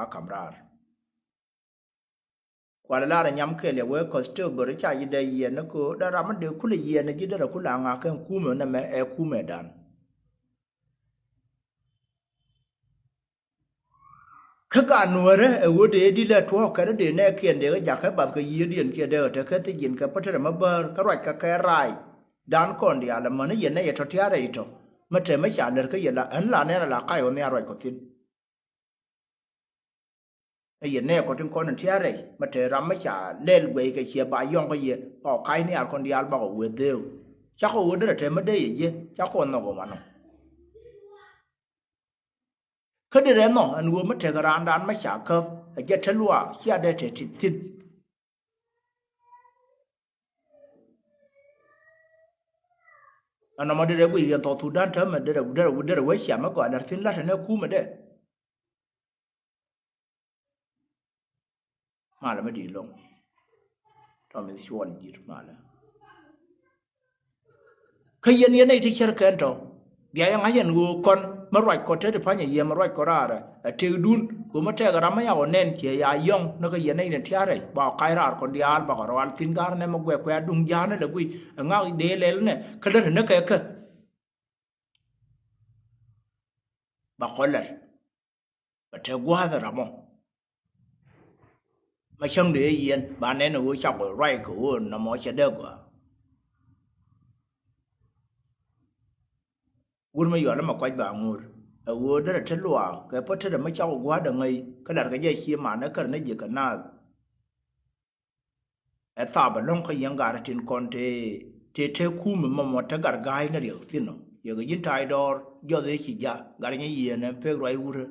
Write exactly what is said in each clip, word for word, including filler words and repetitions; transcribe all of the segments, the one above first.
a kam raar. Kualɛ lar nyam kɛl yɛ wee kɔth tëë bär ca ji̱ dee yiɛn ni köö dee ram mi dee kulɛ yiɛn ni ji̱ derɛ kulɛ aŋa kɛn kumɛ nɛmɛ ɛ kumɛdan. Kä gat nuäärä ɛ ɣöö dee di lɛ tuɔɔk kɛn dee nɛɛkiɛn dee kɛ jakä bath kɛ yiëëdiɛn kiɛ dee kɛ te kɛ thiec ji̱n kɛ pätärɛ mä bäär kä ruac kɛ kɛ raacdan kɔn diaal ɛmäni yɛn nɛy ɛ tɔ tiaarɛ itɔ. Mä te mä ca lär kä yɛ la ɣän la nɛɛrɛ la kac ɣɔn nhiar ruac kɔ thi̱n. Ɛ yɛ nɛɛkɔ tin kɔn in tia̱a̱ rɛy mä te ram mä ca lɛl guɛy kɛ ciɛ ba yɔ̱ŋ kä yɛ ba kɔ ka̱c nhial kɔn diaal bakɔ wee dheew. Cakɔ wee derɛ te mä dee yɛ jiɛ cakɔ nhɔk ɛ wanɔ. Kä derɛ nhɔ ɛn wee mä tekɛ raandan mä ca käp ɛ jɛ te luaak cia dee te ti thi̱n. Ɛn nɔmɔ derɛ guic yɛn thɔk thukdan täämɛ derɛ derɛ derɛ wee cia mä gɔaa lɛr thi̱n la̱t ɛn ɛ kumɛ dee. Malɛ mi di̱i̱t loŋ tɔ mi cuɔl ji̱t malɛ. Kä yɛn yɛn nɛy ti cär kɛn tɔ bia yɛ ŋa̱c ɛn ɣöö kɔn mi ruac kɔ te ti pa̱nyɛ yɛ mi ruac kɔ raarɛ ɛ tëkdun kɛ ɣöö mi tɛɛkɛ ram mi yakɔ nɛn ciɛ ya yɔ̱ŋ ni kä yɛn nɛy ni tia̱a̱ rɛc ba kɔ kac raar kɔn diaal bakɔ rɔal thi̱n ga̱r nɛ mi guɛk kuɛ aduŋ ja̱a̱n ni lɛ guic ɛ ŋak dee lɛl nɛ kä lät ni kɛ kä. Ba kɔ lɛr. Bɛ te gua̱a̱th ɛ ramɔ. Ma cäŋ de ye yiɛn ba nɛn ɛ ɣöö cak wä ruac kɛ ɣöö nɔmɔ cɛ dee gɔaa. Wur mi yual ma kuac ba ŋuur ɛ ɣöö derɛ te luaak kɛ pä tetdɛ mi cak wä gua̱a̱th ɛ ŋäc kä la̱rkɛ jɛ cie man ɛ kär ni ji̱ kɛ naath. Ɛ thap ɛlɔ̱ŋ kä yɛn gat tin kɔn te te te kumɛ mɔmɔ te gat ga̱a̱c ni riɛk thi̱n ɔ yɛ kɛ ji̱n ta̱a̱c dɔɔr jɔth ëë ci ja̱ gat nyɛ yiëën ɛn pek ruac wurä.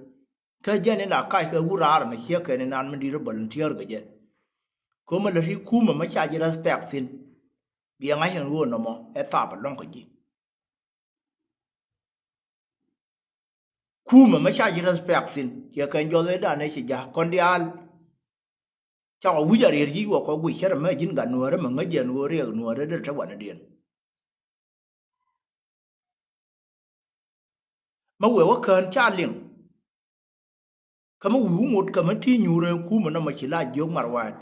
Kä jɛn in la kac kɛ wur raar ɛn ɛ ciek kɛn inan min di̱t rɔ volunteer kɛ jɛ. Ko̱mɛ lät i̱ kumɛ mɛ ca ji̱ respect thi̱n. Biɛ ŋa̱c ɛn ɣöö nɔmɔ ɛ thap ɛlɔ̱ŋ kä ji̱. Kumɛ mɛ ca ji̱ respect thi̱n ciɛ kɛn jɔth ëëdan ëë ci ja̱ kɔn diaal. Cakɔ wi̱c a riɛr ji̱ wä kɔ guic cärɛ mɛ ji̱n gat nuäärä mɛ ŋäc jɛ nuäär riɛk nuäärä derɛ te wanädiɛn. Mä wee wä kään ca liŋ. Kä mä wi̱i̱ wä ŋot kä mä ti nyuur ɛn kumɛ nɔmɔ ci la jiök mar wa̱a̱t.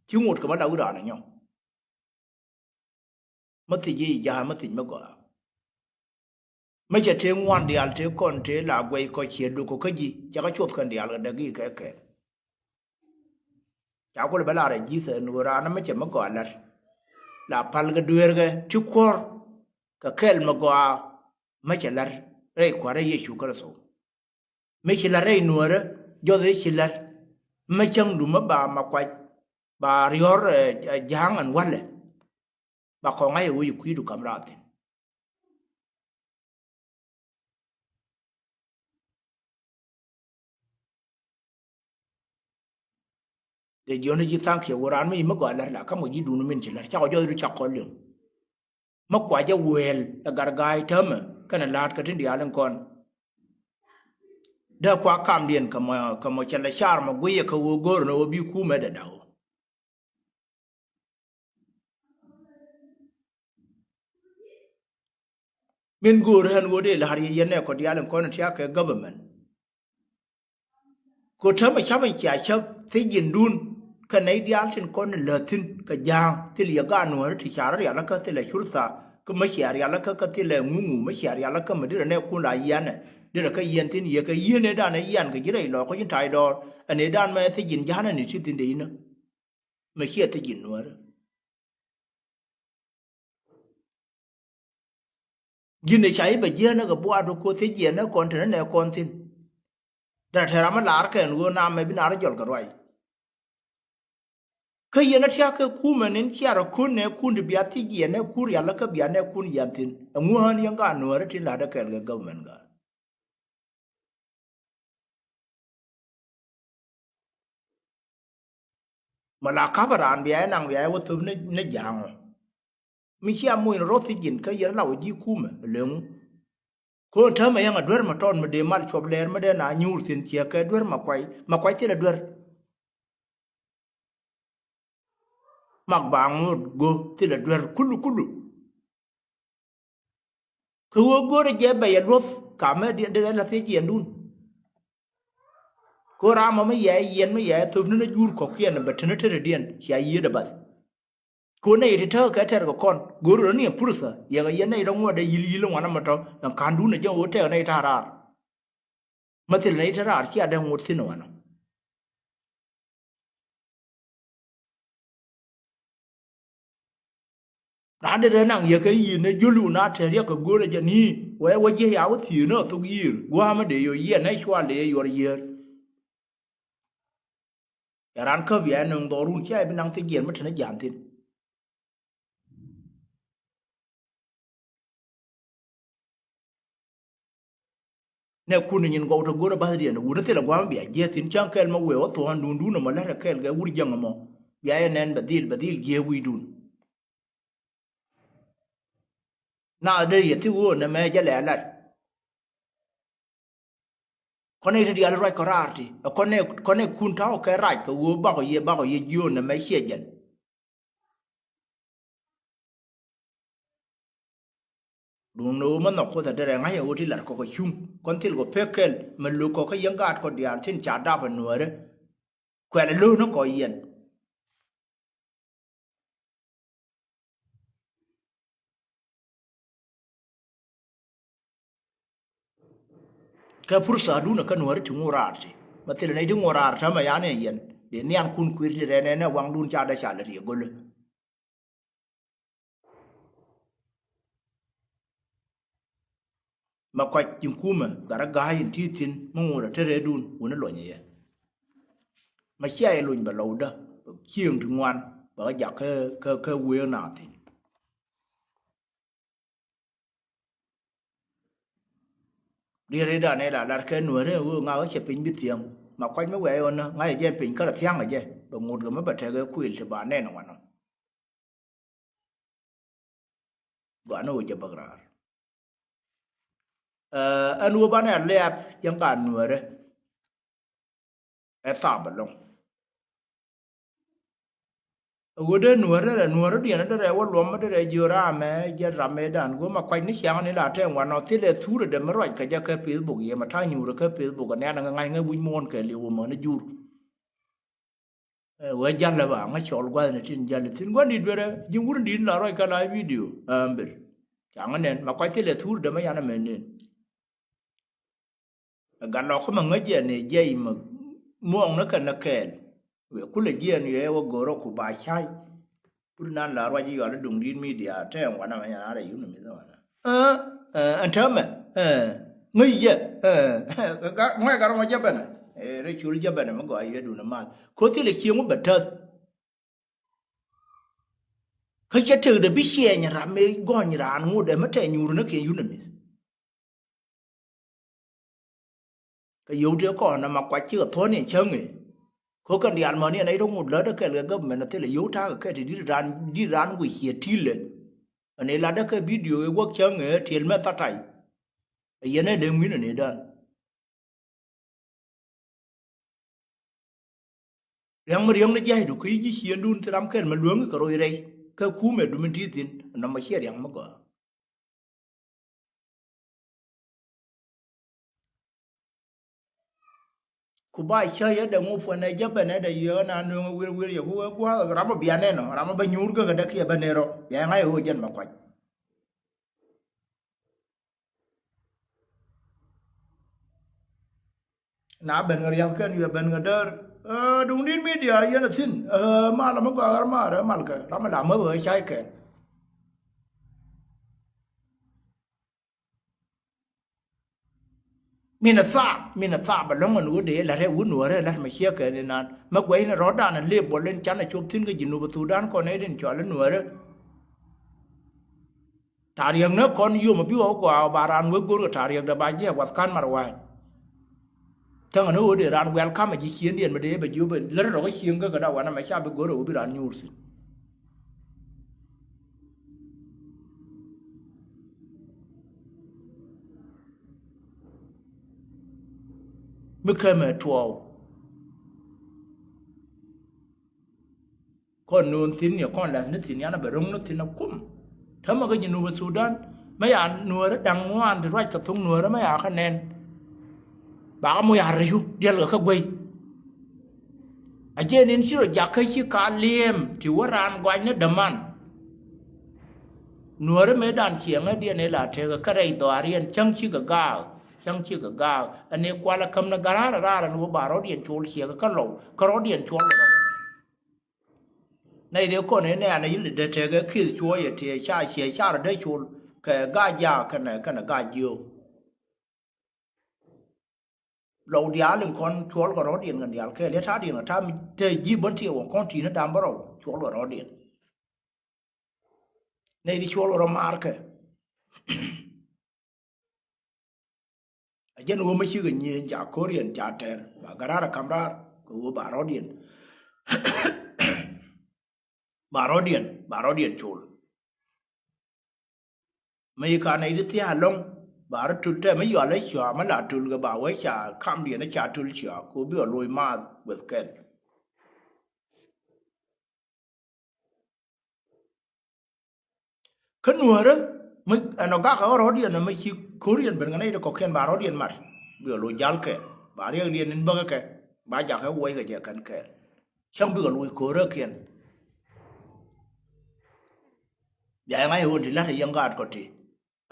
Ci ŋot kä mä la wi̱i̱ raan ɛ nyɔk. Mä thiec i̱ ja̱a̱ mä thiec mä gɔaa. Mä cɛ tëë ŋuan diaal tëë kɔn tëë la guɛc kɔ ciɛ duk kɔ kä ji̱ cɛ kä cuɔth kɛn diaal kɛ däk i̱ kɛ kɛn. Ca kulɛ bä lar ɛ ji̱ thɛɛn ɣöö raan mä cɛ mä gɔaa la̱r. La pal kɛ dueerkɛ ti kuɔ̱r kɛ kɛl mä gɔaa mä cɛ la̱r rɛy kua̱rä Yecu Kritho. Mi ci la̱t rɛy nuäärä jɔth i̱ ci la̱t. Mi cäŋdu mi ba ma kuac ba riɔ̱r ɛ ja̱a̱ŋ ɛn wa̱lɛ. Ba kɔŋ a yɛ wec i̱ kui̱du kam raar thi̱n. Dee jiɔ̱n ji̱ tha̱a̱ŋ kiɛ wä raan mi yi mi gɔaa la̱t la ka̱m kɛ ji̱ duun min ci la̱t cakɔ jɔth i̱ du cak kɔn liŋ. Mi kuacä wëël ɛ garga̱a̱c täämɛ kɛnɛ la̱a̱t kä tin diaal in kɔn. Dee kua kamdiɛn kä mɔ kä mɔ cɛ lɛ car mɔ guiyɛ kä ɣöö go̱o̱r ni ɣöö bi kumɛ dee da̱k ɣöö. Min go̱o̱r ɣän ɣöö dee la̱r yɛ yɛn nɛ kɔ diaal in kɔn in tiak kɛ government. Kɛ täämɛ ca̱p in cia cäp thiec ji̱ndun kɛ nɛy diaal tin kɔn in läthi̱n kɛ ja̱a̱ŋ thil yɛ gaat nuääri ti ca rɔ rialikä thilɛ curtha kä mä cia rialikä kä thilɛ ŋuŋu mä cia rialikä mä dirɛ nɛɛkun la yianɛ dirɛ kä yiɛn thi̱n yɛ kɛ yieen ëëdan ɛ yian kɛ ji̱ rɛy lɔɔk kä ji̱n ta̱a̱c dɔɔr ɛn ëëdan mɛ thiec ji̱n ja̱a̱nɛ ni ti thi̱n dee inä. Mɛ ciɛ thiec ji̱n nuäärä. Ji̱n ɛ ca i̱ bɛ jiääk ni kɛ buaatdu koth thiec jiɛn ni kɔn te ni nɛ kɔn thi̱n. Dee te ram mi laar kɛn ɣöö na mɛ bi naar jɔl kɛ ruac. Kä yɛn a tiak kɛ kumɛ nin ciarɛ kun nɛ kun ti bia thiec jiɛn nɛ kun rialikä bia nɛ kun jiɛn thi̱n. Ɛŋu ɣän yɛn gaat nuääri tin la̱t ɛ kɛɛl kɛ government gaat. Mɛ la ka̱pɛ raan bia yɛ naŋ bia yɛ wä thöp ni ja̱a̱ŋɔ. Mi cia muc ni rɔ thiec ji̱n kä yɛn la wä ji̱ kumɛ leŋu. Ko̱n täämɛ yɛn a duer mɛ tɔt mɛ dee mal cuɔp lɛɛr mɛ dee na nyuur thi̱n ciɛ kɛ duer mɛ kuay mɛ kuay thilɛ duer. Mak ba ŋot go̱ thilɛ duer kulu kulu. Kɛ ɣöö go̱rɛ jɛ bɛ yɛ luɔ̱th kamɛ dee la thiec yɛndun. Kɛ ɣöö ram mɔ mi yɛ yɛn mi yɛ thöp ni ni jur kɔ̱kiɛn bɛ te ni tetdiɛn cia yiëëdɛ bath. Kɛ ɣöö nɛy ti tekɛ kɛ tɛr kɛ kɔn go̱o̱r rɔ ni ɛ purtha yɛ kɛ yɛn nɛy rɔ ŋuɔ̱tdɛ yil yil ŋuan ɛmɛ tɔ ɛn ka̱ndun ɛ jɛ ɣöö tɛk nɛy ta̱a̱ raar. Mä thil nɛy te raar cia dee ŋot thi̱n ɛ wanɔ. Raan dee rɛ naŋ yɛ kɛ yiëë ni joli wun a tɛr yɛ kɛ go̱o̱rɛ jɛ ni wee wä jiɛ ya wä thiëë ni a thok yiëër gua̱a̱mä dee yɔ yiɛn ni cual dee yɛ yuɔr yiëër. Yɛ raan käp yɛ nöŋ dhɔrun cia yɛ bi naŋ thiec jiɛn mi te ni ja̱a̱n thi̱n. Nɛ kun nyin gɔw te go̱rɛ ba̱thdiɛn wut ni thilɛ gua̱a̱m bia jiɛth thi̱n cäŋ kɛl mɛ wëë wä thuɔ̱ɔ̱n duundun ɛmɔ lät ɛ kɛl kɛ wur jäŋ ɛmɔ. Bia yɛ nɛn bɛ dhil bɛ dhil jiɛk wi̱i̱dun. Naath dee yɛ thik ɣöö nɛmɛ jɛ lɛ lat. Kɔn nɛy ti diaal ruac kɔ raar ti ɛ kɔn nɛy kɔn nɛy kun ta̱a̱ kɛ rac kɛ ɣöö bakɔ yɛ bakɔ yɛ jiöön nɛmɛ ciɛ jɛn. Duundɛ ɣöö mä nhɔk Kuoth ɛ derɛ ŋa̱c ɛ ɣöö ti lat kɔ kɛ cuŋ kɔn thil kɔ pek kɛl mɛ lo̱k kɔ kä yɛn gaat kɔ diaal tin ca dap ɛ nuäärä. Kuɛl ɛ lo̱o̱n ɛ kɔ yɛn. Kɛ pursa dun ɛ kä nuäärä ti ŋuɔ̱t raar ti mɛ thilɛ nɛy ti ŋuɔ̱t raar täämɛ yan ɛ yɛn dee nhian kun kui̱r ti rɛn ɛn ɛ waŋdun ca dee ca lät yɛ go̱lä. Ma kuac ji̱n kumɛ gat rɔ ga̱a̱c in ti thi̱n mi ŋot a te rɛɛdun wuni luɔ̱nyɛ yɛ. Ma cia yɛ luny bɛ lɔwdä bɛ cieŋ ti ŋuan bɛ kɛ jak kä kä kä wëë naath thi̱n. Riet riet dan ila lar kɛ nuäärä ɣöö ŋakä cɛ piny bi thiäŋ. Ma kuac mi wɛɛc ɣän ŋa̱cä jɛ piny kärɛ thia̱ŋä jɛ bɛ ŋot kɛ mi bɛ tekɛ kuël ti ba nɛn wanɔ. Gɔaa ni ɣöö jɛ bäk raar. Ɛn ɣöö banɛ a liap yɛn ka nuäärä. Ɛ thap ɛlɔ̱ŋ. Ɛ ɣöö dee nuäärä rɛ nuäärä diɛn derɛ wä luɔm derɛ jiö ramɛ jɛ ramɛ dan ɣöö ma kuac ni ciaŋ ni la tɛɛŋ wanɔ thilɛ thurɛ dɛ mi ruac kɛ jɛ kä Facebook yɛ ma ta̱a̱ nyuurɛ kä Facebook ɛ nian ŋä ŋa̱c ŋä wi̱c muɔ̱ɔ̱n kɛ liw ɛ mäni jur. Ɛ wee jalɛ ba ŋä cɔl gua̱thni tin jalɛ thi̱n gua̱n dit duerɛ ji̱ wur dit la ruac kä la video. Ɛmbir ca ŋä nɛn ma kuac thilɛ thur dämɛ yan ɛmɛ nɛn. Ɛ gat lɔk kä ma ŋäc jɛ ni jiɛc ma muɔɔŋni kɛn ni kɛɛl. Wee kulɛ jiɛn yɛ wä go̱rä ku ba cay. Put nan la ruac i̱ yɔal i̱ duŋ di̱t media tɛɛŋ wanɛ mɛ nyan arɛ yun mi thɛ wanɛ. Ɛn täämɛ ŋäc jɛ ŋɔc gat rɔmɔ jɛ bɛnɛ. Rɛ cul jɛ bɛnɛ mi gɔaa yɛ duun math koth thilɛ cieŋ wä bɛ täth. Kä cɛ tekdɛ bi ciɛɛny ram mi gɔny raan ŋot ɛmɛ tɛ nyuur ni kiɛ yun mith. Kä yio̱w tëë kɔn ɛmɛ kuac cikɛ thuɔ̱n in cäŋ ëë. Kä kɛn diaal mäni ɛn a yit ŋot lätdä kɛl kɛ government a thilɛ yio̱w ta̱a̱ kɛ kɛ ti di̱t raan di̱t raan guic ciɛ ti̱lɛ. Ɛn ëë latdä kɛ video ëë guäk cäŋ ëë tiɛl mɛ tha̱ta̱y. Ɛ yɛn ɛ dee ŋui̱n ɛn ëë dään. Ria̱ŋ mi riäŋ ni jia̱cdu kä yi̱ ji̱ ciëëndun thil ram kɛl mi luäŋ kɛ roc rɛy kä kumɛ dumi ti thi̱n nɔmɔ ciɛ ria̱ŋ mi gɔaa. Ku ba cä yɛ dɛ ŋu puɔnɛ jɛ bɛnɛ dɛ yɛ na nueŋ wir wir yɛ ku wee gua̱a̱th ram mi bia nɛn ɔ ram mi bä nyuur kä kɛ dɛ kiɛ bä nɛr ɔ bia ŋa̱c ɣöö jɛn ma kuac. Na ben kɛ riath kɛn yɛ ben kɛ däär. Duŋ dit media yɛn a thi̱n. Mal mi gɔaa ɣär maar ɛ mal kɛ ram mi la mäth ɣä cay kɛ. Min a thaap min a thaap a lɔ̱ŋ ɛn wä dee la̱t ɛ wä nuäärä la̱t mɛ ciɛ kɛ ni naan mɛ guɛy ni rɔ̱dan a lëë bɔl in can a cop thi̱n kɛ Jinub Thudan kɔn ɛ din cɔal i̱ nuäärä. Ta̱a̱ riäk ni kɔn yom a bi ɣɔw gɔaa ba raan wek go̱r kɛ ta̱a̱ riäk dee ba jiɛk wath ka̱n mar wa̱a̱c. Thäŋɛ ni ɣöö dee raan wial ka̱mɛ ji̱ ciëndiɛn mi dee bɛ jiöp ɛn lät rɔ̱ kä cieŋ kä kɛ da̱ wanɛ mɛ ca bi go̱r ɣöö bi raan nyuur thi̱n. Mi kɛmɛ tuɔɔk. Kɔn no̱o̱ŋ thi̱n yɛ kɔn la̱th ni thi̱n yan a bɛ ro̱ŋ ni thi̱n a kum. Täämɛ kä Jinub Thudan mɛ ya nuäärä da̱ŋ ŋuan ti ruac kɛ tho̱ŋ nuäärä mɛ ya kä nɛn. Bakä moc a rɛcu diɛlkɛ kä guey. A jɛn in ci rɔ jakä ci ka li̱em ti wä raan gua̱c ni däman. Nuäärä mëë dan ciɛŋä diɛn ila tekɛ kä rɛy dhɔaariɛn cäŋ cikɛ gaak, cäŋ cikɛ gaak. Ɛn i̱ kualɛ käm ni gat raar raar ɛn wä ba rɔ̱diɛn col ciɛkɛ kä lɔw kä rɔ̱diɛn col rɔ. Nɛy dee kɔn in nɛɛnɛ yil dee tekɛ ki̱th cuɔyɛ tiɛ ca ciɛ ca rɔ dee col kɛ gaak jaak kɛnɛ kɛnɛ gaak jiök. Lɔw diaal in kɔn cuɔl kɛ rɔ̱diɛn kɛn diaal kɛɛl yɛ ta̱a̱diɛn kɛ ta̱a̱ mi te ji̱ bän tiɛ wä kɔn ti̱i̱n dam bä rɔw cuɔl kɛ rɔ̱diɛn. Nɛy di cuɔl kɛ rɔ maarkɛ. A jɛn ɣöö mi cikɛ nyieen ca ko̱riɛn ca tɛr ba gɛ raar ɛ ka̱m raar kɛ ɣöö ba rɔ̱diɛn. Ba rɔ̱diɛn ba rɔ̱diɛn col. Mi yi ka nɛy ti thia̱a̱ ɛlɔ̱ŋ ba rɔ tul tɛmɛ yual ɛ cua mi la tul kɛ ba wee ca kamdiɛn ɛ ca tul cua kɛ ɣöö bikɛ loc maath gueth kɛl. Kä nuäärä mi ɛn ɔ gak ɛ ɣä rɔ̱diɛn mi ci ko̱riɛn ben kɛ nɛy ti kɔ̱kiɛn ba rɔ̱diɛn mat bikɛ loc jal kɛɛl ba riɛkdiɛn in bäkɛ kɛ ba jakä wuɔckɛ jɛ kɛn kɛɛl. Cäŋ bikɛ loc ko̱räkiɛn. Bia yɛ ŋa̱c ɛ ɣöö ti la̱t ɛ yɛn gaat kɔ ti.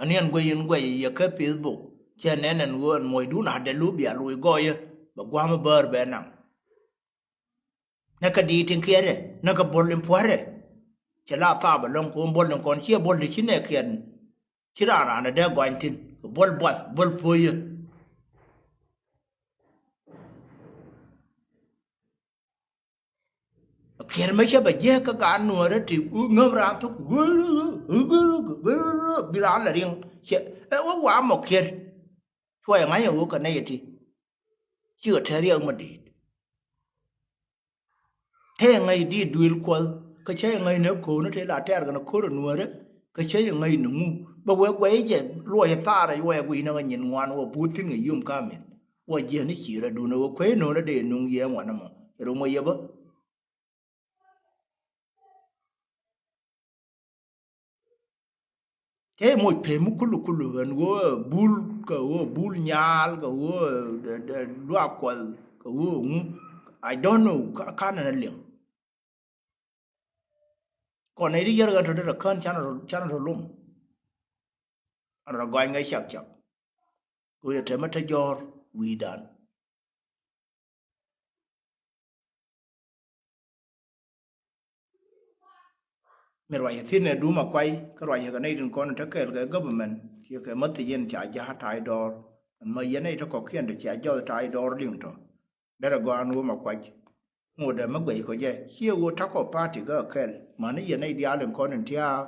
Aniɛn guɛc in guɛc yɛ kä Facebook cɛ nɛn ɛn ɣöö ɛn muɔcdun a dɛl ɣöö bia loc gɔɔyä bɛ gua̱a̱m bäär bɛ naŋ. Nɛ kɛ diit tin kiɛrɛ nɛ kɛ bo̱l in pua̱rɛ. Cɛ la thaap ɛlɔ̱ŋ kɛ ɣöö bo̱l in kɔn ciɛ bo̱l ti ci nɛ kiɛn. Ci raan raan ɛ dee gɔany thi̱n kɛ bo̱l buath bo̱l puɔ̱yä. Kiɛr mɛ cä bɛ jiɛk kä gaat nuɔɔrä ti ŋäm raan thok. Bi raan lɛ riŋ cɛ ɛ wä wa mɔ kiɛr. Cuɔyɛ ŋa̱c ɛ wä kɛ nɛy ɛ ti. Cikɛ tɛr riɛk mɔ di̱i̱t. Tëë ŋäc di̱i̱t duëël kuɔth kä cä yɛ ŋäc ni ko̱o̱ni tëë la tɛɛr kɛn ko̱r ɛ nuäärä. Kä cä yɛ ŋäc ni ŋu bɛ wee guɛy jɛ luɔc ɛ thaar ɛ wee guic ni ŋä nyin ŋuan wä buth thi̱n kɛ yum ka̱mil. Wä jiɛn i̱ ci̱i̱r adun ɛ wä kuey no̱o̱n adɛ nuŋ yɛ ŋuan ɛmɔ ɛ rom wä yɛ bä. Cä yɛ moc pem mi kulu kulu ɛn ɣöö bul kɛ ɣöö bul nyaal kɛ ɣöö duak kuɔth kɛ ɣöö ŋu. I don't know. Kan ɛn a liŋ. Kɔn nɛy ti yär ɣän tɔ̱ derɛ kään canɛ rɔ lom. An rɔ gɔany ŋäc cak cak. Kɛ ɣöö yɛ tɛmɛ te jɔ̱ɔ̱r wi̱i̱dan. Mi ruacɛ thi̱n ɛ duum a kuay kä ruacɛ kɛ nɛy tin kɔn te kɛɛl kɛ government. Ciɛ kɛ mäthic in ca ja̱a̱t ta̱a̱c dɔɔr. Ɛn mä yɛn nɛy te kɔ̱kiɛn te cia jɔth ta̱a̱c dɔɔr liŋ tɔ̱. Derɛ gɔaa ɛn ɣöö ma kuac. Ŋotdɛ mi guɛc kɔ jɛ ciɛ ɣöö ta̱kɔ party gä kɛl mäni yɛn nɛy diaal in kɔn in tia̱a̱.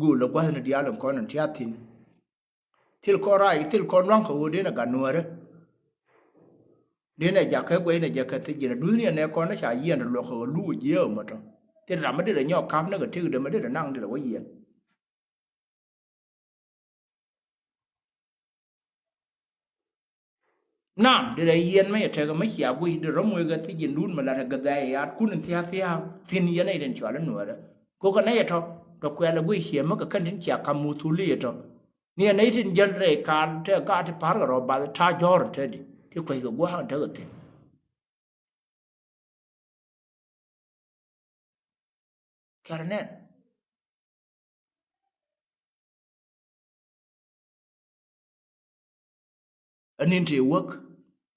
Gööl ɛ gua̱thni diaal in kɔn in tia̱a̱ thi̱n. Thil kɔn rac thil kɔn lua̱ŋ kɛ ɣöö den ɛ gat nuäärä. Den ɛ jakä guɛcnɛ jɛ kɛ thi̱c ji̱n ɛ duthni ɛnɛ kɔn ni ca yiɛn luɔk kɛ ɣöö luuk jiääk mɔ tɔ. Thil ram mi dit ɛ nyɔk ka̱pni kɛ tëkdɛ mi dit ɛ naŋ dit ɛ wä yiɛn. Naam, di rɛ yiɛn mɛ yɛ tɛkɛ mɛ cia guic di rɔm wek ɛ thi̱c in duun mɛ lat ɛ gɛ dhɛy yat kun in thia̱k thia̱k thi̱n yɛn ɛ yɛ tin cual in nuäärä. Kokɛ nɛ yɛ tɔ tɔ kuɛl ɛ guic ciɛ mɛ kɛ kɛn tin cia kam muthul i̱ yɛ tɔ. Ni ɛ nɛ yɛ tin jäl rɛy kaal tɛ gaat ti pa̱r kɛ rɔ bath ta̱a̱ jɔ̱ɔ̱r in te di ti kuec kɛ gua̱a̱k in tekɛ thi̱n. Kɛr nɛn. Ɛ ni̱n tëë wäk.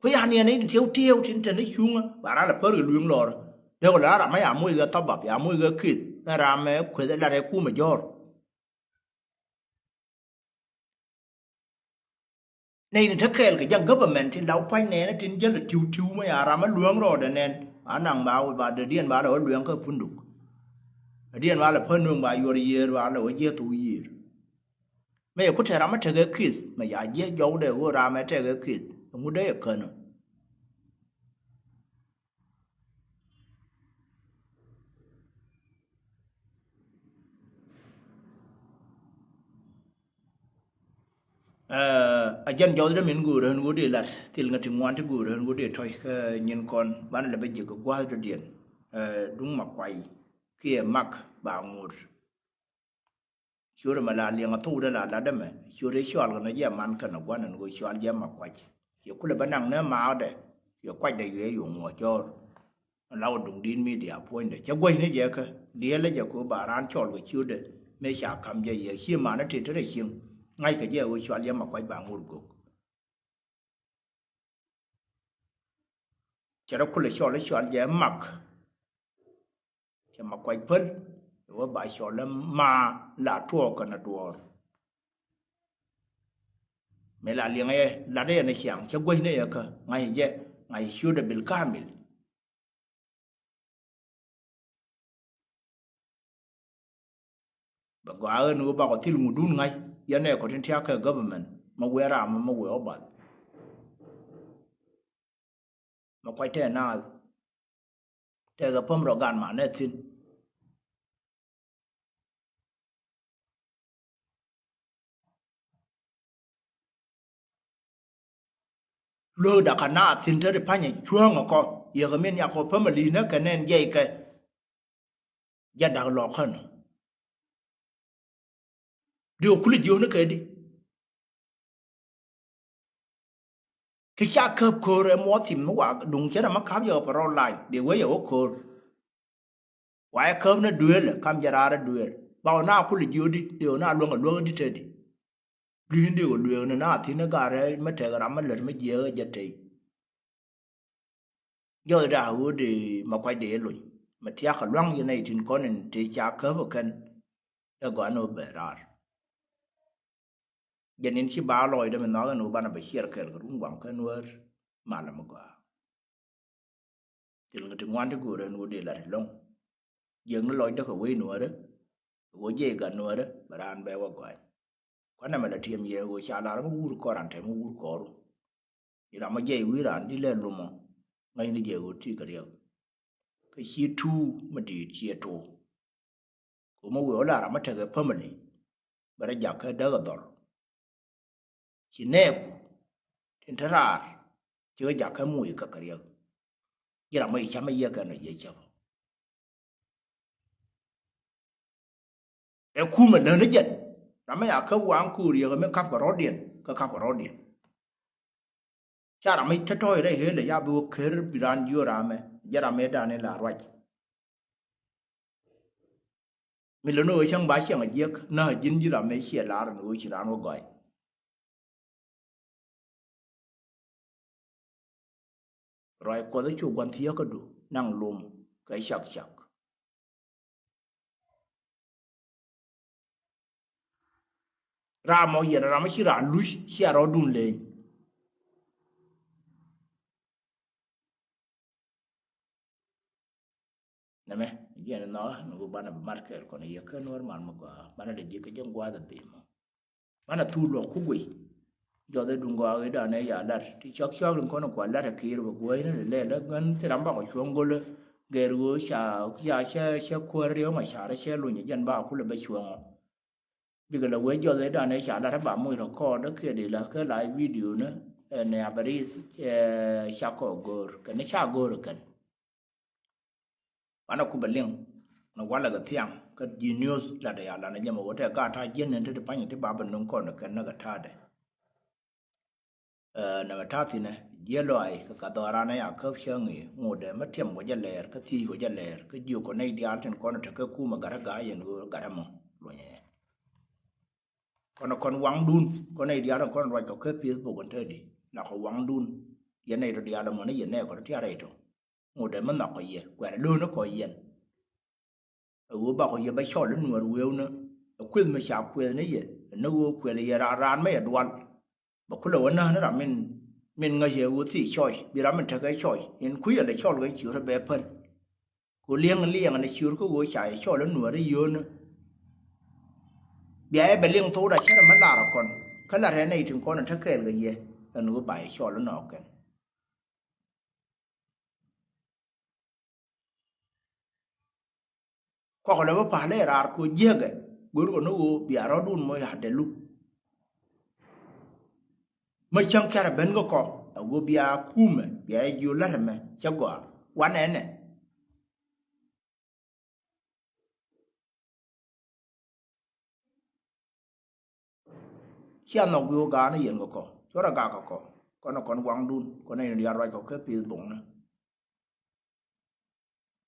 Ku yan yɛn in tiɛw tiɛw tin te ni cuŋä ba ral ɛ pär kɛ lueŋ lɔr. Dee kɔ la ram ɛ ya moc kɛ thabap ya moc kɛ kith ɛ ram ɛ kueth ɛ lat ɛ kumɛ jɔr. Nɛy ni te kɛɛl kɛ ja̱ŋ government tin la wä pua̱ny nɛɛni tin jäl tiw tiw mɛ ya ram ɛ lueŋ rɔɔdɛ nɛn. Ba naŋ ba wä ba dee diɛn ba lɛ wä lueŋ kä punduk. Dee diɛn ba lɛ pä nööŋ ba yuɔr yiëër ba lɛ wä jiɛth wä yiëër. Mɛ yɛ ku te ram ɛ tekɛ kith mɛ ya jiɛ jɔwdɛ ɣöö ram ɛ tekɛ kith ɛŋu dee yɛ känä. Ɛ, a jɛn jɔth dee min go̱o̱r ɣän ɣöö dee lat thil ŋä ti ŋuan ti go̱o̱r ɣän ɣöö dee tɔ̱c kä nyin kɔn banɛ lɛ bä jiäk kɛ gua̱a̱th dɔ̱diɛn. Ɛ, duŋ ma kuay kiɛ mak ba ŋot. Ciöt ɛmɛ la liɛŋ a thok dee la lat ɛmɛ ciöt ëë cɔal kɛn ɛ jɛ man kɛn ɛ gua̱n ɛn ɣöö cɔal jɛ ma kuac. Ciɛ kulɛ bä naŋ nɛ maakdɛ ciɛ kuacdɛ yuɛ yuɔ̱ŋ ŋuɔ jɔ̱ɔ̱r. Law duŋdi̱t media puɔ̱nydɛ cɛ guäcni jɛ kä diɛɛlä jɛ kɛ ɣöö ba raan cɔl kɛ ciötdɛ mëë ca ka̱m jɛ yɛ cie manä tëë te rɛy cieŋ. Ŋa̱ckɛ jɛ ɣöö cɔal jɛ Makuac ba ŋur gök. Cɛ rɔ kulɛ cɔl i̱ cɔal jɛ Mak. Cɛ Makuac päl i̱ wä ba cɔl i̱ ma la tuɔɔk kɛnɛ duɔ̱ɔ̱r. Mëë la liɛŋɛ yɛ latdɛ yɛn i̱ ciaŋ cɛ guäcnɛ yɛ kä ŋa̱c jɛ ŋa̱c ciötdɛ bil kamil. Bɛ gɔaa ɣän ɣöö bakɔ thil ŋudun ŋa̱c yɛn ɛ kɔ tin tia̱k kɛ government ma wee ram ma wee ɔ bath. Ma kuac tɛɛ naath tɛkɛ päm rɔ gan manɛ thi̱n. Luäk da̱k ka naath thi̱n te ti pa̱nyɛ cuääŋ ɛ kɔ yɛ kɛ min yakɔ päm ɛ li̱i̱nä kɛ nɛn jiɛc kɛ. Jɛn da̱k lɔk känä di ɔ kulɛ jiökni kɛ di. Ti ca käp köör ɛ muɔth thim mi wa duŋ cɛ rɛ ma ka̱p yɛ ɣä pɛ rɔl lany dee wee yɛ wä köör. Wa ɛ käp ni duëël ɛ kam jɛ raar ɛ duëël ba ɣä na kul jiökdi dee ɣä na luäŋ ɛ luäŋ di te di. Dui̱n dee ɣä luëëk ni na thi̱n ɛ ga̱r ɛ mi tɛk ram mi lät mi jiɛɛk ɛ jɛ tey. Jɔth da̱a̱ ɣöö dee ma kuac dee luny mi tia̱k kɛ lua̱ŋ yɛn nɛy tin kɔn in tëë ca käp ɛ kɛn. Ɛ gɔaa ni ɣöö bɛ raar. Jɛn in ci ba lɔɔcdä mi nhɔakä ni ɣöö banɛ bɛ ciɛɛr kɛɛl kɛ run waŋ kä nuäär. Malɛ mi gɔaa. Thil ŋä ti ŋuan ti go̱o̱rɛ ni ɣöö dee lat ɛlɔ̱ŋ. Jiäkni lɔcdä kɛ wec nuäärä. Ɣöö jiɛc gat nuäärä bɛ raan bɛ wä gɔany. Kuanɛ mɛ lɛ tiɛm yɛ ɣöö ca lar mi wur kɔran tɛm mi wur kɔru. I̱ ram mi jiɛc wi̱i̱ raan di lɛ lumɔ ŋäcni jɛ ɣöö ti kɛ riɛk. Kä ci tuuk mi di̱i̱t ciɛ tuuk. Kɛ mi wee wä la ram mi tekɛ family bɛ rɔ jakä däk ɛ dhɔr. Ci nɛɛku tin te raar cikɛ jakä muc kä kɛ riɛk. Ji̱ ram mi ci cam mi yiëë kɛn ɔ yiëë cäp. Ɛ kumɛ läni jɛn ram mi ya kä waŋ ko̱o̱r yɛ kɛ mi kap kɛ rɔ̱diɛn kä kap kɛ rɔ̱diɛn. Ca ram mi te tɔ̱ɔ̱c rɛy ɣel ɛ ya bi wä ker bi raan jiöör ramɛ jɛ ram mi dan i̱ la ruac. Mi lon ɣöö cäŋ ba ciɛŋ a jiäk näk a ji̱n ji̱ ram mëë ciɛ lar ɛn ɣöö ci raan wä gɔ̱a̱c. Ruac kuɔth cu gua̱n thiäkädu naŋ lom kɛ cak cak. Ram mɔ yɛn ram ci raan luc cia rɔɔdun leeny. Nɛmɛ jiɛn nhɔkä ni wä banɛ bi mat kɛɛl kɔn yɛ kä nuɔr mal mi gɔaa banɛ dee ji̱ kä jɛ gua̱a̱th a bim. Banɛ thul luɔk ku guiy. Jɔth ɛ duŋ gɔaa ɣöö danɛ ya lat ti cɔk cɔk in kɔn kua lat ɛ kiir bɛ guäcni lɛ lɛ lɛ ɣän thil ram bakɔ cuɔ̱ŋ go̱lä. Gɛr ɣöö ca ca cɛ cɛ kuäär riɛw ma carɛ cɛ luny ɛ jɛn ba kulɛ bɛ cuɔ̱ŋɔ. Bikɛ lɛ wee jɔth ëë danɛ ca lat ɛ ba muc record ɛ kiɛ dee la̱th kä live video ni. Ɛ nɛ a bɛ ri̱th ɛ ca kɔ go̱o̱r kɛn ca go̱o̱r kɛn. Banɛ ku bɛ liŋ ni walɛ kɛ thiaŋ kä ji̱ news latdɛ ya lanɛ jɛ mɛ wä tɛ gaat ta̱a̱ ji̱n ni ti ti pa̱ny ti ba bɛ nuŋ kɔn kɛn ni kɛ ta̱a̱dɛ. Ɛ nɛmɛ ta̱a̱ thi̱nɛ jiɛ lɔaac kɛ ka dhɔran ɛ ya käp cäŋ i̱ ŋotdɛ mä tiɛm kɔ jɛ lɛɛr kä thiec kɔ jɛ lɛɛr kä jiök kɔ nɛy diaal tin kɔn tekɛ kumɛ gat ɛ ga̱a̱c yɛn ɣöö gat ɛ mɔ luɔ̱nyɛ. Kɔn kɔn waŋdun kɔn nɛy diaal kɔn ruac kɔ kä Facebook in te di la kɔ waŋdun. Yɛn nɛy tɔ diaal ɛmɔ ni yɛn nɛy kɔ ti tia̱r rɛy tɔ. Ŋotdɛ mi nhɔk kɔ yɛ kuɛɛr lo̱o̱n kɔ yɛn. Ɛ ɣöö bakɔ yɛ bä cɔl i̱ nuäär wëëwni ɛ kueth mi ca kueth ni yɛ ni ɣöö kuɛl yɛ raan raan mi yɛ dual. Bɛ kulɛ wä näk ni ram min min ŋäc yɛ ɣöö thii cɔc bi ram min tekɛ cɔc in kui̱ yɛ lɛ cɔl kɛ ciöt bɛ päl. Ku liɛŋ liɛŋ ni ciöt kä ɣöö ca yɛ cɔl i̱ nuäär i̱ yööni. Bia yɛ bɛ liŋ thokda cärɛ mi lar ɛ kɔn kä lar ɛ nɛy tin kɔn in te kɛɛl kɛ yɛ ɛn ɣöö ba yɛ cɔl inɔɔk kɛn. Kɔk lɛ bä pa̱a̱l ɛ raar kɛ ɣöö jiäkɛ go̱o̱rkɛ ni ɣöö bia rɔ̱dun mɔ ya̱ dɛlu. Mä cäŋ kɛrɛ ben kä kɔ ɛ ɣöö bia kumɛ bia jiö la̱t ɛmɛ cä gɔaa wanɛ ɛnɛ. Cia nhɔk wi̱i̱ wä ga̱a̱n i̱ yɛn kɛ kɔ cuɔrɛ gak kɛ kɔ kɔn kɔn waŋdun kɔn in diaal ruac kɔ kä pith boŋni.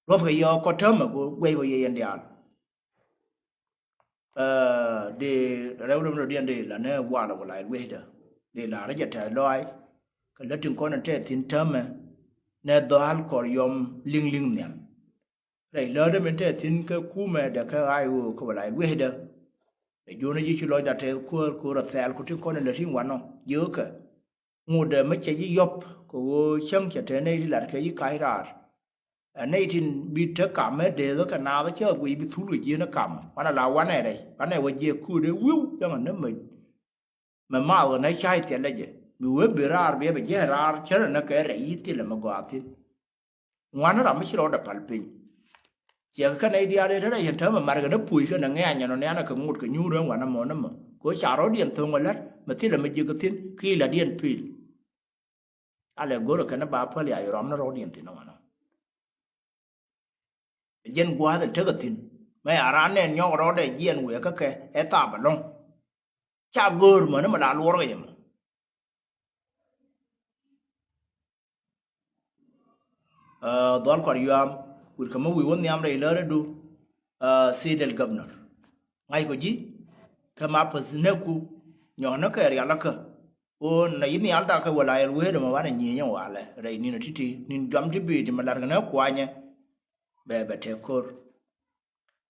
Luɔthkɛ yɛ kɔ täämɛ kɛ guɛc kɔ yɛ yɛn diaal. Ɛ, di rɛw rɛw rɔ diɛn di la ni walɛ wala i̱ luecdä di la rɛ jɛ tɛth lɔac. Kɛ lät tin kɔn in tɛth thi̱n täämɛ nɛ dhɔal kɔr yɔm liŋ liŋ nhiam. Rɛy läätdä min tɛth thi̱n kä kumɛ dɛ kä ɣa̱c ɣöö kä wala i̱ luecdä. Ɛ juɔ̱n ji̱ ci lɔcda tɛth kuäär kuäär a thɛɛl ku tin kɔn in lät tin wanɔ jiökä. Ŋut ɛ mi cɛ ji̱ yɔp kɛ ɣöö cäŋ cɛ te nɛy ti lat kɛ ji̱ ka̱c raar. Ɛ nɛy tin bi te kam ɛ deeth kɛ naath cä guic bi thul kɛ ji̱n ɛ kam wanɛ la wanɛ rɛy wanɛ wä jiɛ kuut ɛ wi̱w cäŋ ɛ ni mɛ. Mɛ maath kɛ nɛ ca̱c thiɛl lɛ jɛ mi wee bi raar biɛ bɛ jiɛ raar cä rɛ nɛ kɛ rɛy yi̱ thilɛ mɛ gɔaa thi̱n. Ŋuan ram mi ci rɔɔdɛ pal piny. Ciɛ kɛ kɛn nɛy diaal ëë te rɛy yɛn täämɛ markɛ ni puc kɛn ɛ ŋɛ̈ny ɛn ɔ nianɛ kɛ ŋot kɛ nyuur ëë ŋuan ɛmɔ ni mɔ kɛ ɣöö ca rɔɔdiɛn tho̱ŋ ɛ la̱t mɛ thilɛ mɛ jiäk kɛ thi̱n ki ladiɛn pil. Alɛ go̱rɛ kɛn ɛ ba päl ya yɛ rɔm ni rɔɔdiɛn thi̱n ɛ ŋuan ɔ. Jɛn gua̱a̱th in tekɛ thi̱n mɛ ya raan nɛn nyɔk rɔɔdɛ jiɛn wëë kä kɛ ɛ thap ɛlɔ̱ŋ. Ca go̱o̱r mäni mɛ la luɔrkɛ yɛ mɛ. Ɛ, dhual kɔr yuam wi̱r kɛ mi wi̱i̱ wä nhiam rɛy lärädu. Ɛ, city governor ŋa̱ckɔ ji̱ kɛ ma päth näku nyɔknä kɛ rialikä. Ɣöö nɛ yi nhial dakä wala yɛl wee dɛ mɛ wanɛ nyieny walɛ rɛy ni̱n ti̱ti̱ ni̱n juam ti bi̱i̱ ti mɛ la̱rkɛ nä kuanyɛ. Bɛ bɛ tɛk ko̱r.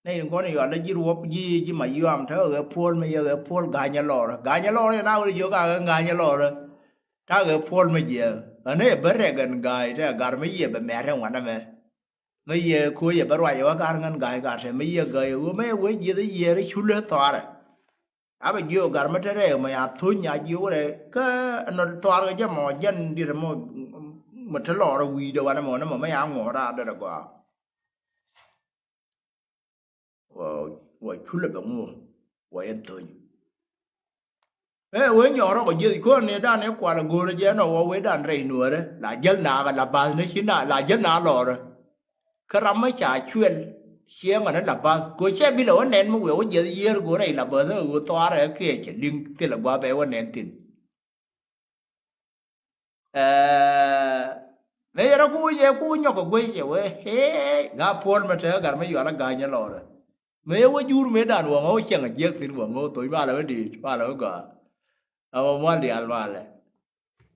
Nɛ in kɔn in yual dä ji̱ ruɔp ji̱ ji̱ ma yuam te ɣɛ puɔl mi yɛ ɣɛ puɔl ga̱nyɛ lɔrä ga̱nyɛ lɔrä yɛ na wä jiök a ɣɛ ga̱nyɛ lɔrä. Ta ɣɛ puɔl mi jiɛ ɣän ɛ bä rɛk ɛn ga̱a̱y te ɛ gar mi yɛ bɛ mɛt ɛn wanɛ mɛ. Mi yɛ ko̱ yɛ bä ruac ɛ wä gar ŋän ga̱a̱y gar te mi yɛ ga̱a̱y ɣöö mi yɛ wee jiɛth i̱ yiɛɛr i̱ culä thɔarɛ. A bɛ jiök gar mi te rɛy mɔ ya thuny a jiök rɛ kä nɔ thɔarkɛ jɛ mɔ jɛn dit mɔ mɔ te lɔrä wi̱i̱dɛ wanɛ mɔ ni mɔ mi ya ŋuɔ̱ɔ̱r a dɛrɛ gɔaa. Wa, wa culɛ bɛ ŋuɔ wa yɛ thöny. Ɛ wee nyɔk rɔk jieth kɔn ni dan i̱ kual go̱o̱rä jɛ nɔ wa wee dan rɛy nuɔrä la jäl nakä la bath ni ci na la jäl na lɔrä. Kä ram mi ca cuɛl ciɛ ŋɔni la bath ko cɛ bi la wä nɛn mi wee wä jieth yier go̱o̱r rɛy la bath ɛ wee thɔarɛ kiɛ cɛ liŋ thilɛ gua̱a̱ bɛ wä nɛn thin. Ɛ, mëë yɛn rɔ ku jɛ ku nyɔk kɛ guey jɛ wee hee gaa puɔl mɛ te gat mɛ yual a gaa nyɛ lɔrɛ. Mëë yɛ wee jur mëë dan wä ŋɔ cɛŋ a jiɛk thin wä ŋɔ thony malɛ wä di̱i̱t malɛ wä gɔaa. Ama mual diaal malɛ.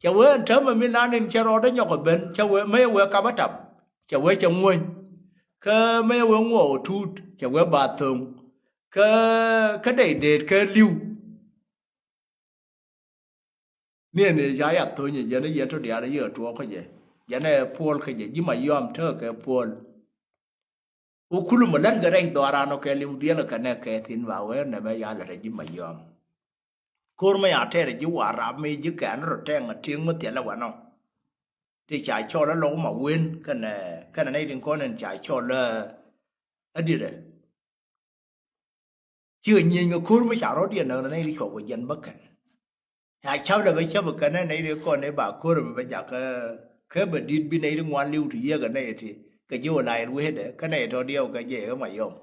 Cɛ wee ɛn täämɛ mi nan in cɛ rɔɔdɛ nyɔk ɛ ben cɛ wee mëë yɛ wee kap a tap. Cɛ wee cɛ ŋuɔ̱ny. Kä mëë yɛ wee ŋuɔɔk ɛ tuut cɛ wee ba thoŋ. Kä kä dɛy deet kä li̱w. Ni ɛn ëë ca yath thöny ɛ jɛn ɛ yɛn tɔ diaal ɛ yɛ tuɔɔk kä jɛ jɛn ɛ puɔl kä jɛ ji̱ ma yɔam tekɛ kɛ puɔl. Wä kulu mɛ lät kɛ rɛc dhɔaaran ɔ kɛ li̱w dhiɛl kɛ nɛ kɛ thi̱n ba wee nɛmɛ ya lät ɛ ji̱ ma yɔam. Ko̱r mɛ ya tɛɛr ɛ ji̱ war rap mi ji̱ kɛn rɔ tɛŋ ɛ ti̱eŋ mi thiɛl ɛ wanɔ. Ti ca cɔl ɛ lɔk ma wen kɛnɛ kɛnɛ nɛy tin kɔn in ca cɔl ɛ ɛ dirɛ. Cikɛ nyieny kɛ ko̱r mi ca rɔ̱diɛn näk nɛy ti cuɔp kɛ jiɛn bä kɛn. Ya cap lɛ bä cap kɛn nɛy ti kɔn i̱ ba ko̱r bä bä jakä kä bä di̱t bi nɛy ti ŋuan li̱w ti yiëk kɛ nɛy ti kɛ ji̱ wä la yɛt wecdɛ kä nɛy tɔ̱ diɛw kɛ jɛ kɛ ma yɔm.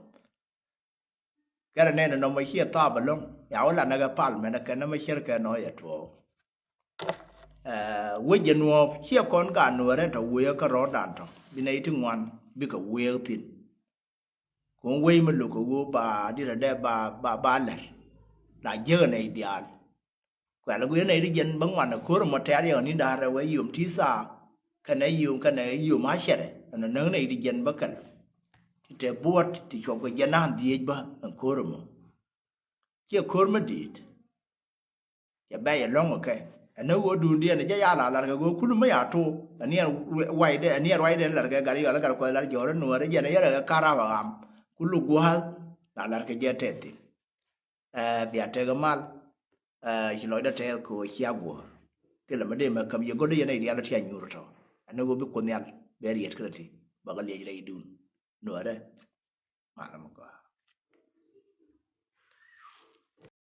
Kɛnɛ nɛn nɔmɔ ciɛ thap ɛlɔ̱ŋ ya wä la näk ɛ pal mɛn ɛ kɛn nɔmɔ cier kɛn nɔ yɛ tuɔɔk. Ɛ wec jɛ nuɔɔp ciɛ kɔn gat nuɔɔrɛ tɔ wëë kä rɔ̱ɔ̱dan tɔ bi nɛy ti ŋuan bikɛ wëë thi̱n. Kun wec mi lo̱k kɛ ɣöö ba dirɛ dɛ ba ba ba lɛr la jiäk ɛ nɛy diaal. Kuɛl ɛ gui̱i̱r nɛy ti jiɛn bä ŋuan ɛ ko̱r ɛmɔ tɛ̈r yɛ ɣän ni̱n da̱a̱r rɛw ɛ yom ti thaa kɛnɛ yom kɛnɛ yom a cɛrɛ ɛn ɛ näk nɛy ti jiɛn bä kɛl. Ti te buɔt ti cuɔp kɛ jiɛn naan dhieec bä ɛn ko̱r ɛmɔ. Ciɛ ko̱r mi di̱i̱t. Cɛ bɛc ɛlɔ̱ŋ ɛ kɛ ɛn ni ɣöö duundiɛn ɛ jɛ ya la lar kɛ ɣöö kul mi ya tuuk ɛn ni ɛn wacdɛ ɛn ni ɛn ruacdɛ ɛn lar kɛ gat yɔal ɛ gat kuɔth lar jɔ̱ɔ̱r ɛ nuɔɔr ɛ jɛn ɛ yɛrɛ kɛ ka̱r rap ɛ ɣam kul gua̱a̱th la lar kɛ jɛ tɛth thi̱n. Ɛ bia tek ɛ mal. Ɛ ci lɔcdä tɛth kɛ ɣöö cia guɔ̱ɔ̱r thilɛ mi dee mɛ käm yɛ go̱dä yɛn ɛ diaal ɛ ti a nyuur tɔ ɛn ni ɣöö bi kuoth nhial bɛ riet kä ti bä kɛ liɛc rɛy duun nuɔɔrɛ. Mal ɛmɛ gɔaa.